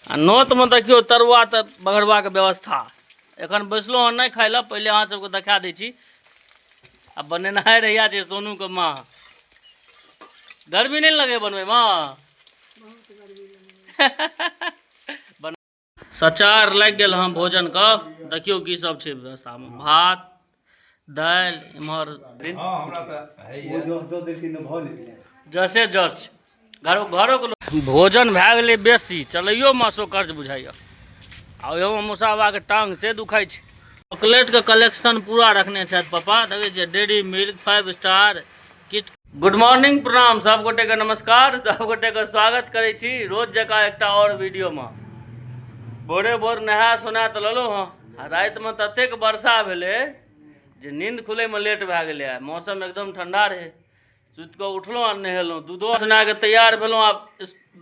आ नोतमे देखियौ तरुआ तऽ बघरबाके व्यवस्था। एखन बैसलहुँ हँ नहि खाइ लए, पहिले अहाँ सबके देखा दै छी। आ बनेनाइ रहैया जे सोनूके माँ। गर्मी नहि लगै बनबैमे? सचार लागि गेल हँ भोजनके। देखियौ की सब छै व्यवस्थामे, भात दालि इम्हर जसे जस छै। घरो घरोके भोजन भए गेलै बेसी, चलैयोमे असोकर्ज बुझाइए। आ ओहियोमे मौसा बाबाके टांग से दुखाइ छै। चॉकलेटके कलेक्शन पूरा रखने छथि पापा, देखै छियै डेयरी मिल्क, 5 स्टार, किट। गुड मॉर्निंग, प्रणाम सब गोटेके, नमस्कार सब गोटेके, स्वागत करै छी रोज जकाँ एकटा आओर वीडियोमे। भोरे भोर नहा सोना तऽ लेलहुँ हँ, आ रातिमे ततेक वर्षा भेलै जे नींद खुलैमे लेट भए गेलै। आ मौसम एकदम ठंडा रहै, सुति कऽ उठलहुँ आ नहेलहुँ, दूधो सुना कऽ तैयार भेलहुँ आब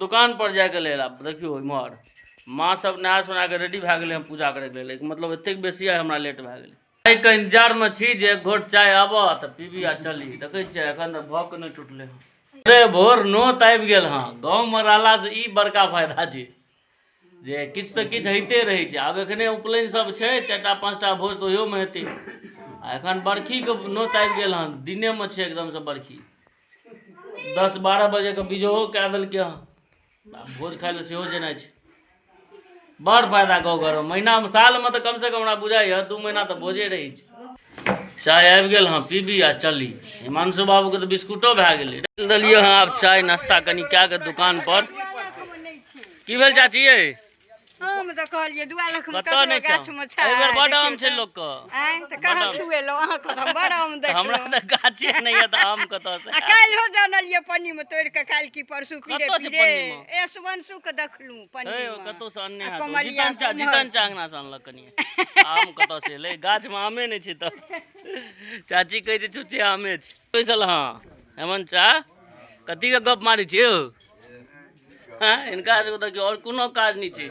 दोकान पर जायके लेल। आब देखियौ इम्हर माँ सब नहा सोना कऽ रेडी भए गेलै हँ पूजा करैके लेल। मतलब एतेक बेसी आइ हमरा लेट भए गेलै। चायके इंतजारमे छी जे एक घोट चाय आबऽ तऽ पीबी आ चली। देखै छियै एखन तऽ भक नहि टूटलै हँ। भोरे भोर नोत आबि गेल हँ। गाँवमे रहलासँ ई बड़का फायदा छै जे किछुसँ किछु होइते रहै छै। आब एखने उपनयन सब छै, 4टा 5टा भोज तऽ ओहियोमे हेतै। आ एखन बरखीके नोत आबि गेल हँ, दिनेमे छै एकदमसँ बरखी, 10-12 बजेके बिजोहो कए देलकै हँ। आ भोज खाइ लए सेहो जेनाइ छै। बड़ फायदा गाँव घरमे, महीनामे सालमे तऽ कमसँ कम हमरा बुझाइए 2 महीना तऽ भोजे रहै छै। चाय आबि गेल हँ, पीबी आ चली। हिमांशु बाबूके तऽ बिस्कुटो भए गेलै। देलियै हँ आब चाय नाश्ता कनि कए कऽ दुकान पर। की भेल चाची यै? आम तऽ कहलियै 2 लाख मे कतऽ ककरो नहि छै गाछ मे छै। एहि बेर बड देखियौ आम छै तऽ। लोकके। आँय तऽ बड कहाँ आम छै। खुएलहुँ अहाँके तऽ हम बड़ आम तऽ हमरा देखलहुँ। तऽ गाछे नहि यऽ तऽ आम कतऽ से आ आयत? काल्हिो जानलियै पन्नी मे तोड़ि कऽ, काल्हि की परसू पीरे कतऽ छै पीरे पन्नीमे? ए सुवंशु के देखलहुँ हे पन्नी मे। कतौ से अनने आ हैत ओ। कमलिया जीतन चा उम्हर जीतन से। चा अंगना से अनलक कनिये। आम कतऽ से एलै? गाछ मे आमे नहि छै तऽ चाची कहै छै छुच्छे आमे छै। बैसल हँ हेमंत चा, कथी के गप मारै छियै यौ? हँ, हिनका सबके देखियौ आओर कोनो काज नहि छै,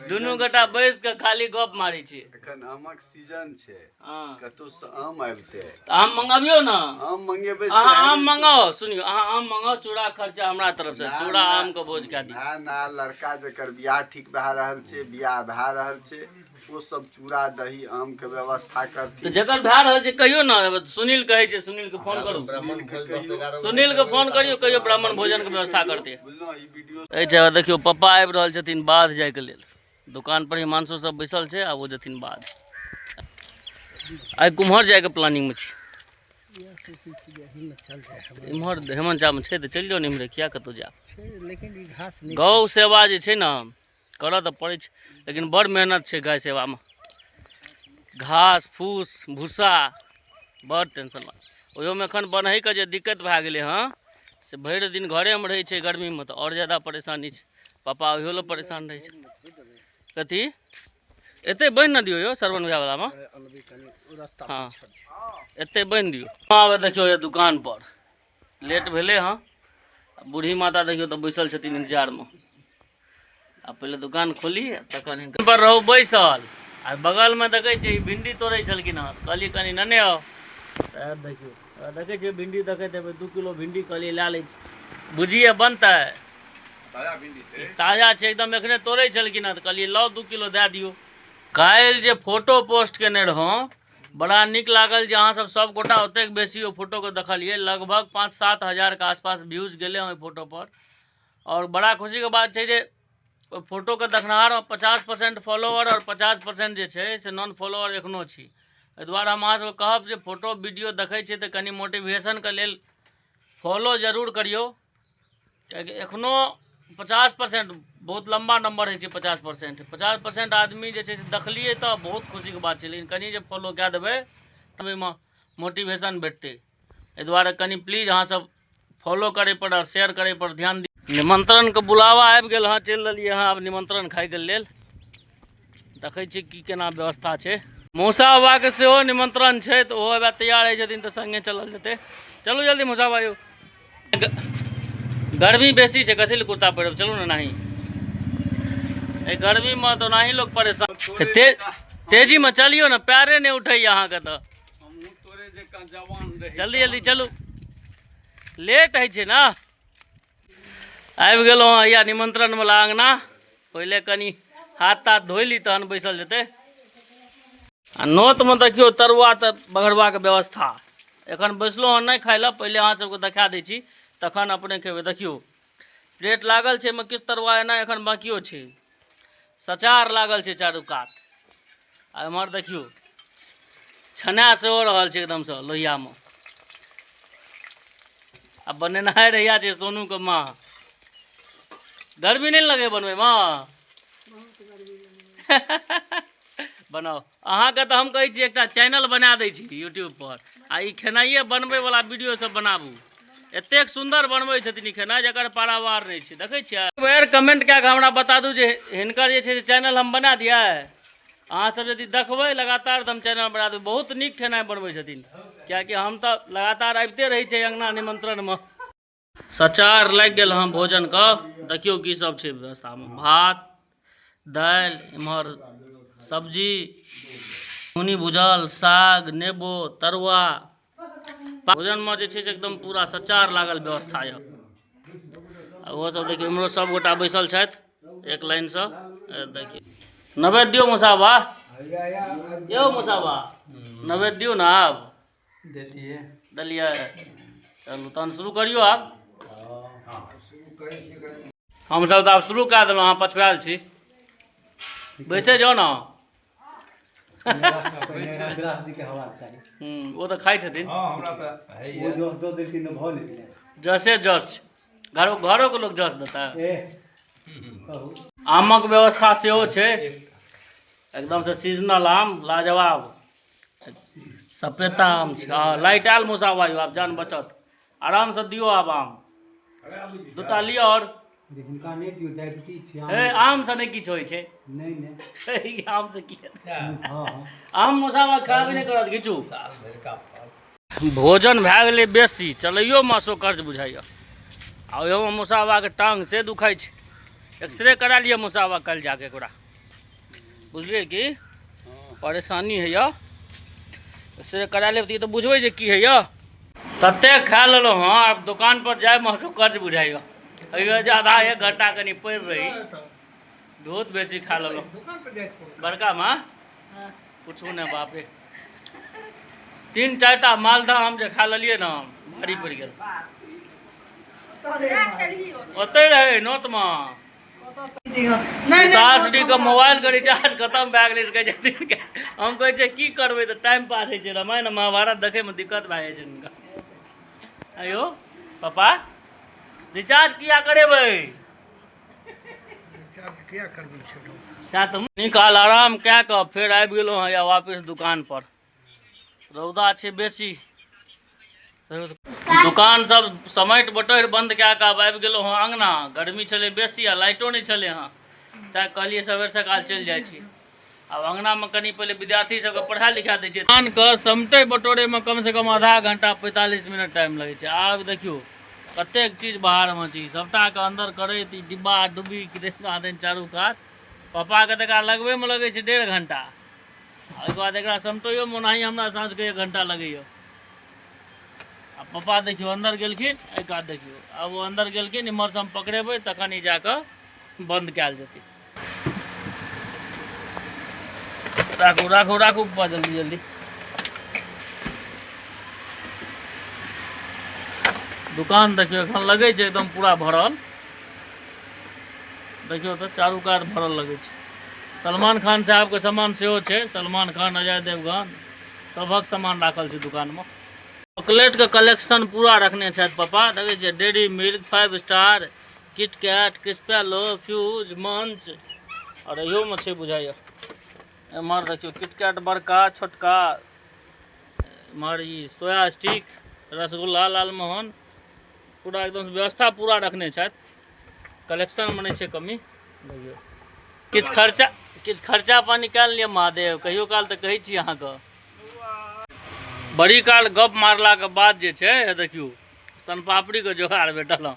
दुनू गोटा बैस कऽ खाली गप मारै छै। एखन आमक सीजन छै। हँ। कतौ से आम आबिते तऽ आम मंगाबियौ ने। आम मंगेबै से अहाँ आम आबि मंगाउ, सुनियौ अहाँ आम मंगाउ, चूड़ा खर्चा हमरा तरफ से, ना चूड़ा ना आम के भोज कए दियौ। ना ना, लड़का जकर बियाह ठीक भए रहल छै, बियाह भए रहल छै, ओ सब चूड़ा दही आम के व्यवस्था तऽ करथिन। जकर भए रहल छै कहियौ ने, सुनील कहै छै, सुनील के फोन करू, सुनील के कहियौ, सुनील के फोन करियौ, कहियौ ब्राह्मण भोजन के व्यवस्था करतै। बुझलहुँ ई वीडियो। एहि जगह देखियौ पप्पा आबि रहल छथिन बाध जायके लेल। दुकान पर हिमांशु सब बैसल छै आ ओ जेथिन बाध। आइ कुम्हर जायके प्लानिंग मे छी? इम्हर हेमंत चा मे छै तऽ चलि जाउ ने इम्हरे, किया कतहु जायब? गौ सेवा जे छै ने करऽ तऽ पड़ै छै, लेकिन बड़ मेहनत छै गाय सेवामे। घास फूस भूसा बड़ टेंशन। ओहियोमे एखन बन्हैके जे दिक्कत भए गेलै हँ से भरि दिन घरेमे रहै छै गर्मीमे, तऽ आओर ज्यादा परेशानी छै। पापा ओहियो लए परेशान रहै छै। कथी एते बान्हि ने दियौ यौ श्रवण भैया वलामे। हँ एते बान्हि दियौ। आब देखियौ ये दुकान पर लेट भेलै हँ। बूढ़ी माता देखियौ तऽ बैसल छथिन इंतजारमे। आ पहिले दुकान खोली तखन हिनकर पर रहू बैसल। आ बगलमे देखै छियै ई भिंडी तोड़ै छलखिन हँ, कहलियै कनि नेने आउ। तऽ देखियौ देखै छियै भिंडी, देखैत हेबै 2 किलो भिंडी कहलियै लए लै छी, बुझिए बनतै। ताजा छै एकदम, एखने तोड़ै छलखिन हँ तऽ कहलियै लाउ 2 किलो दए दियौ। काल्हि जे फोटो पोस्ट केने रहौं बड़ा नीक लागल जे अहाँ सब सब गोटा ओतेक बेसी ओ फोटोके देखलियै, लगभग 5-7 हजारके आसपास व्यूज गेलै ओहि फोटो पर। और बड़ा खुशीके बात छै जे ओहि फोटोके देखनिहार 50% फॉलोअर आओर 50% जे छै से नॉन फॉलोअर एखनो छी। एहि दुआरे हम अहाँ सबके कहब जे फोटो वीडियो देखै छियै तऽ कनि मोटिवेशनके लेल फॉलो जरूर करियौ, किएकि एखनो 50% बहुत लम्बा नम्बर होइ छै 50%, 50% आदमी जे छै से देखलियै तऽ बहुत खुशीके बात छै, लेकिन कनि जे फॉलो कए देबै तऽ ओहिमे मोटिवेशन भेटतै। एहि दुआरे कनि प्लीज अहाँ सब फॉलो करै पर आओर शेयर करै पर ध्यान दियौ। निमंत्रणके बुलावा आबि गेल हँ, चलि देलियै हँ आब निमंत्रण खाइके लेल। देखै छियै की केना व्यवस्था छै। मौसा बाबाके सेहो निमंत्रण छै तऽ ओहो आब तैयार होइ छथिन तऽ सङ्गे चलल जेतै। चलू जल्दी मौसा बाबा यौ, गर्मी बेसी छै, कथी लए कुर्ता पहिरब, चलू ने। नाही एहि गर्मीमे तऽ ओनाही लोक परेशान। तेजीमे चलियौ ने, पैरे नहि उठैए अहाँके तऽ। जल्दी जल्दी चलू, लेट होइ छै ने। आबि गेलहुँ हँ या निमंत्रण वाला अंगना। पहिले कनि हाथ ताथ धोइ ली तहन बैसल जेतै। आ नोतमे देखियौ तरुआ तऽ बघरबाके व्यवस्था। एखन बैसलहुँ हँ नहि खाइ लए, पहिले अहाँ सबके देखा दै छी तखन अपने खेबै। देखियौ प्लेट लागल छै, एहिमे किछु तरुआ एना एखन बाकियो छै, सचार लागल छै चारू कात। आ एम्हर देखियौ छना सेहो रहल छै एकदमसँ लोहियामे। आ बनेनाइ रहैया छै सोनूके माँ। गर्मी नहि लगै बनबैमे? बनाउ। अहाँके तऽ हम कहै छी एकटा चैनल बना दै छी यूट्यूबपर, आ ई खेनाइए बनबैवला वीडियो सब बनाबू। एतेक सुन्दर बनबै छथिन ई खेनाइ जकर पारावार नहि छै। देखै छियै? एक बेर कमेंट कए कऽ हमरा बता दू जे हिनकर जे छै से चैनल हम बना दियै। अहाँ सब यदि देखबै लगातार तऽ हम चैनल बना देबै। बहुत नीक खेनाइ बनबै छथिन, किएकि हम तऽ लगातार आबिते रहै छै अङ्गना निमन्त्रणमे। सचार लागि गेल हँ भोजनके। देखियौ की सब छै व्यवस्थामे, भात दालि, एम्हर सब्जी, झुङ्गनी भुजल, साग, नेबो, तरुआ। भोजनमे जे छै से एकदम पूरा सचार लागल व्यवस्था यऽ। आ ओहो सब देखियौ इम्हरो सब गोटा बैसल छथि एक लाइनसँ। देखियौ नैवेद्य दियौ मुसाबा, यौ मुसाबा नैवेद्य दियौ ने। आब देलियै देलियै, चलू तहन शुरू करियौ। आब हमसभ तऽ आब शुरू कए देलहुँ, अहाँ पछुआयल छी, बैसे जाउ ने। ओ तऽ खाइ छथिन। जसे जस छै, घरो घरोके लोक जस देतै। आमक व्यवस्था सेहो छै एकदमसँ, सीजनल आम, लाजवाब सपेता आम छै। हँ लाइट आयल मौसा भाई, आब जान बचत। आरामसँ दियौ आब आम दूटा लिअ। आओर हिनका नहि दियौ, डायबिटीज छै। हे आमसँ नहि किछु होइ छै। नहि नहि, आमसँ की? आम मौसा खराबी नहि करत किछु। भोजन भए गेलै बेसी, चलैयोमे असोकर्ज बुझाइए। आ ओहिमे मौसा बाबाके टांग से दुखाइ छै। एक्सरे करा लिअ मौसा बाबा काल्हि जाके एकरा, बुझलियै की परेशानी होइए। एक्सरे करा लेब तऽ ई तऽ बुझबै जे की होइए। ततेक खा लेलहुँ हँ, आब दोकानपर जाइमे असोकर्ज बुझाइए। एहिमे जे आधा एक घंटा कनि पड़ि रही, बहुत बेसी खा लेलहुँ। बड़का माँ पूछू ने, बाप रे, 3-4 टा मालदह आम जे खा लेलियै ने, भारी पड़ि गेल। ओतहि रहै नोतमे। विकास के मोबाइल के रिचार्ज खतम भए गेलै से कहै छथिन, हम कहै छियै की करबै तऽ टाइम पास होइ छै, रामायण महाभारत देखैमे दिक्कत भए जाइ छै हुनका। आयौ पापा, रिचार्ज किया करेबै? सएह तऽ निकाल। आराम कए कऽ फेर आबि गेलहुँ हँ या वापिस दुकान पर। रौदा छै बेसी। दुकान सब समेट बटोरि बन्द कए कऽ आब आबि गेलहुँ हँ अङ्गना। गर्मी छलै बेसी आ लाइटो नहि छलै हँ, तैँ कहलियै सबेर सकाल चलि जाइ छी। आब अङ्गनामे कनि पहिले विद्यार्थी सबके पढ़ा लिखा दै छियै। दुकानके समटै बटोरैमे कमसँ कम आधा घंटा 45 मिनट टाइम लगै छै। आब देखियौ कतेक चीज बाहरमे छै, सबटाके अन्दर करैत ई डिब्बा डुब्बी किदैन चारू कात। पप्पाके तऽ एकरा लगबैमे लगै छै 1.5 घंटा, ओहिके बाद एकरा समटैयोमे ओनाही हमरा साँझके 1 घंटा लगैए। आ पप्पा देखियौ अन्दर गेलखिन, एहि कात देखियौ आब ओ अन्दर गेलखिन, इम्हरसँ हम पकड़ेबै तखन ई जाकऽ बन्द कयल जेतै। राखू राखू राखू पप्पा, जल्दी जल्दी। दुकान देखियौ एखन लगै छै एकदम पूरा भरल। देखियौ तऽ चारू कात भरल लगै छै। सलमान खान साहबके सामान सेहो छै, सलमान खान, अजय देवगन सभक सामान राखल छै दुकानमे। चॉकलेटके कलेक्शन पूरा रखने छथि पापा। देखै छियै dairy milk, 5 star, KitKat, Crispello, Fuse, Munch, आओर इहोमे छै बुझाइए। एम्हर देखियौ किटकैट बड़का छोटका, एम्हर ई सोया स्टिक, रसगुल्ला, लालमोहन, पूरा एकदम व्यवस्था पूरा रखने छथि। कलेक्शनमे नहि छै कमी। देखियौ किछु खर्चा पानी कए लिअ महादेव, कहियो काल तऽ कहै छी अहाँके। बड़ी काल गप मारलाके बाद जे छै देखियौ सोनपापड़ीके जोगाड़ भेटल हँ।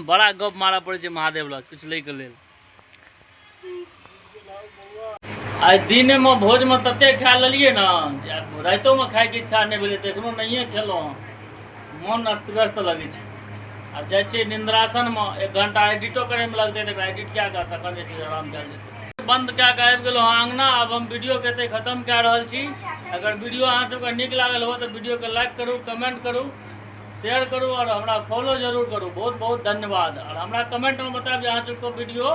बड़ा गप मारऽ पड़ै छै महादेव लग किछु लैके लेल। आइ दिनमे भोजमे ततेक खा लेलियै ने जे रातिओमे खाइके इच्छा नहि भेलै, तऽ एखनो नहिए खेलहुँ हँ। मोन अस्त व्यस्त लगै छै। आब जाइ छियै निन्द्रासनमे, 1 घंटा एडिटो करैमे लगतै, तऽ एकरा एडिट कए कऽ तखन जे छै से आराम कयल जेतै। बंद कए कऽ आबि गेलहुँ हँ अङ्गना। आब हम वीडियोके एतै खतम कए रहल छी। अगर वीडियो अहाँ सबके नीक लागल हो तऽ वीडियोके लाइक करू, कमेंट करू, शेयर करू आओर हमरा फॉलो जरूर करू। बहुत बहुत धन्यवाद। आओर हमरा कमेंटमे बतायब जे अहाँ सबके वीडियो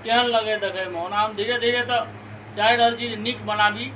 केहन लगै देखैमे। ओना हम धीरे धीरे तऽ चाहि रहल छी जे नीक बनाबी।